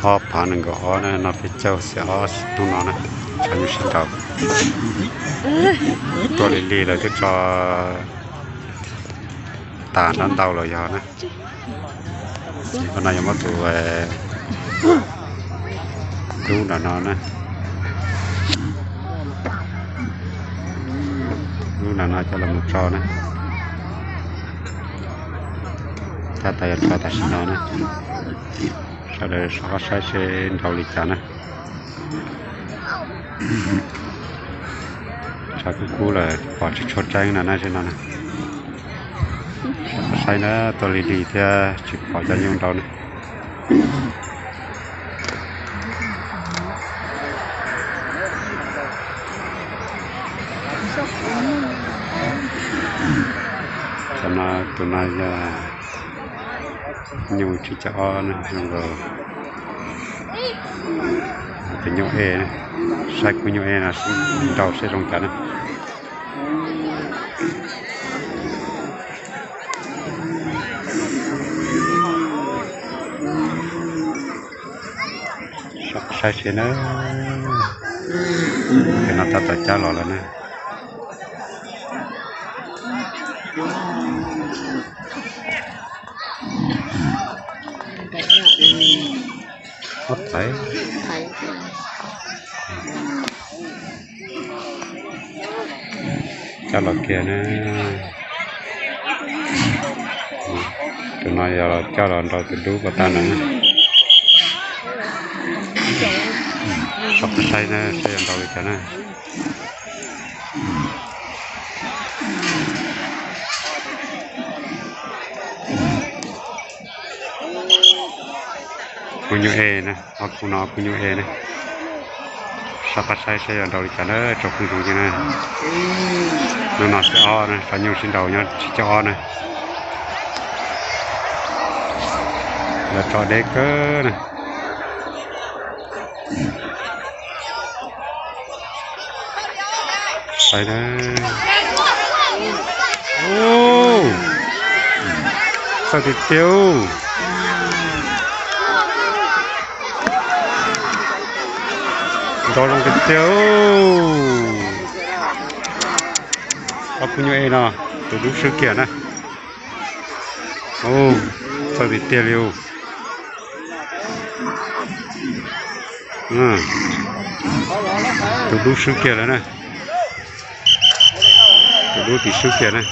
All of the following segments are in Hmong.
Ob phav nees nkaum ob na, no peb caug xiab ob hnub no na, tso nyuj sib nraus. Tuaj lig lig lawv twb tso tas nrab ntau los yog na. Ces koj no yuav muab tus dub nram no na, dub nram no coj los mus tso na. Tab tom yuav tso tam sim no na. Sawv daws soj qab saib seb nrau li cas na. Tshav kub kub lawm pom tsis tshua tseeb no na, no na. Soj qab saib na, tuaj lig lig thiab tsis pom cov nyuj nrau na. Cov no, tus no yog nyuj tsib caug ob na, zoo nkaus tus nyuj ej, saib kub nyuj ej no nrau seb zoo cas na. Saib seb na, ces no tab tom cab los lawm na. Ob thaiv. Coj los kiag na. Tus no yog coj los nrau tus dub ko tag no na. Soj qab saib na, saib yuav nrau li cas na. Kub nyuj ej na, ob kub no kub nyuj ej na. Soj qab saib saib yuav nrau li cas na, tsaus kub zoo li na. Hnub no xiab ob na, tso nyuj sib nraus nyob tsib caug ob na. Lawv tso deb kawg na. Saib na. Txawj tiag tiag. Nrau zoo tiag tiag. Ob kub nyuj ej no, tus dub swb kiag na. Txawj tiag tiag li. Tus dub swb kiag lawm na. Tus dub tim swb kiag na.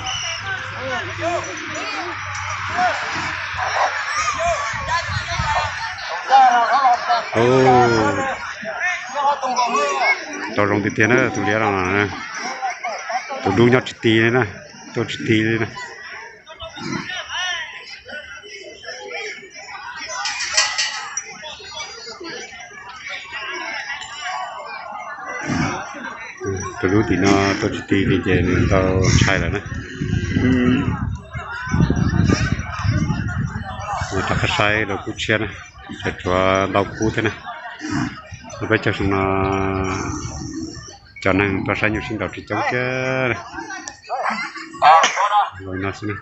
Tau zoo tiag tiag na tus liab no. Tus dub nyob tsis ti li na, tuaj tsis ti li na. Tus dub tim no tuaj tsis ti li ces nws tau ntshai lawm na. Rov qab saib rau kub tshiab na, tseem tshuav ntau kub thiab na. Peb caug xyoo no cov neeg tuaj saib nyuj sib nraus tsis coob kiag. No xwb na.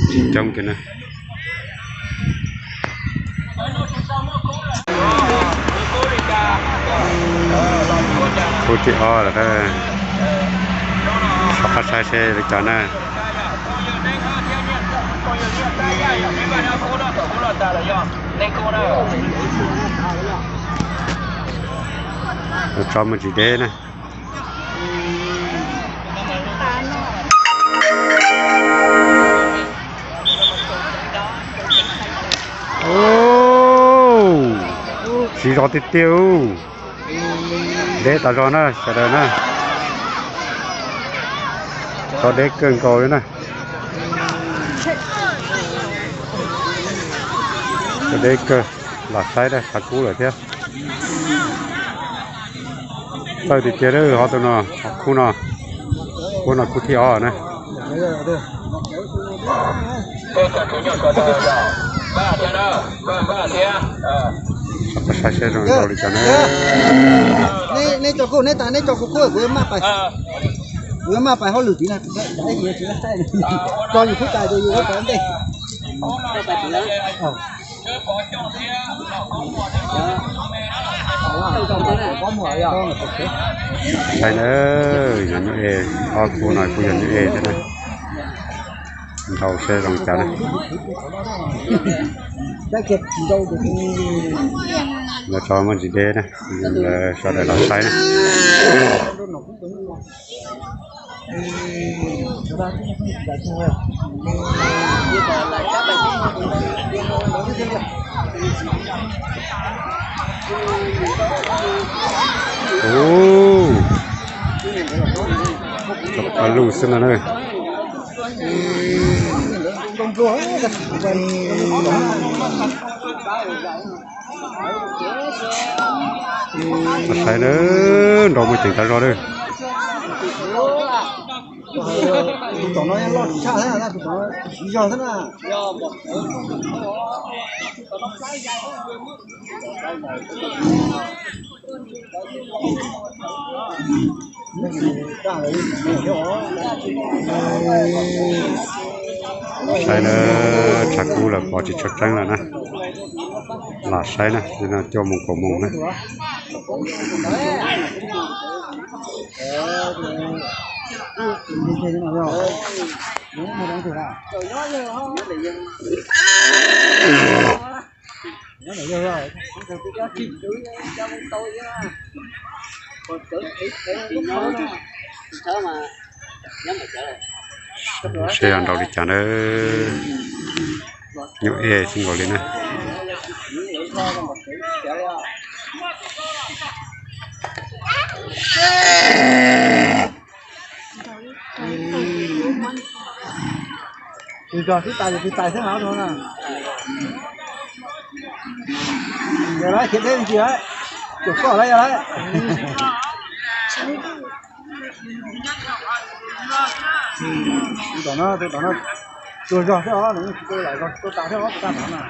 Tsis coob kiag na. Kub thib ob lawm. Soj qab saib seb li cas na. Tso mus tsis deb na. Siv zog tiag tiag. Deb tas zog na sawv daws na. Tso deb kawg nkaus li na. Tso deb kawg, lam saib dab tshav kub lawm thiab. Txawj tiag tiag, ho tus no, ho kub no, kub no kub thib ob na. Saib seb zoo nraug li cas na. Neb tso kuv, neb tas neb tso kuv kub, kuv yuav maj pais hauj lwm tid na. Tso yus kub tas ces yus ua tom ntej. Saib na, yog nyuj ej, ob khub no kuj yog nyuj ej thiab na. Nrau seb zoo cas na. Lawv tso muaj ntsis deb na, lawv sawv daws los saib na. Ub, paj luj xwb no na. Saib na, nrau muaj ceem tas zog na. Saib na, tshav kub lawm pov tsis tshua tseeb lawm na. Lam saib na, coj mus kaum moos na. Seb yog nrau li cas na. Nyuj ej xwb nkaus li na. Tus zog xwb tais, tus tais xwb no no. Yog lawm, khiav teb ntsis lawm. Tus koj lawm yog lawm. Tus tom no, tus tom no, tus zog xwb os, tus tas xwb os, tus tas tom no.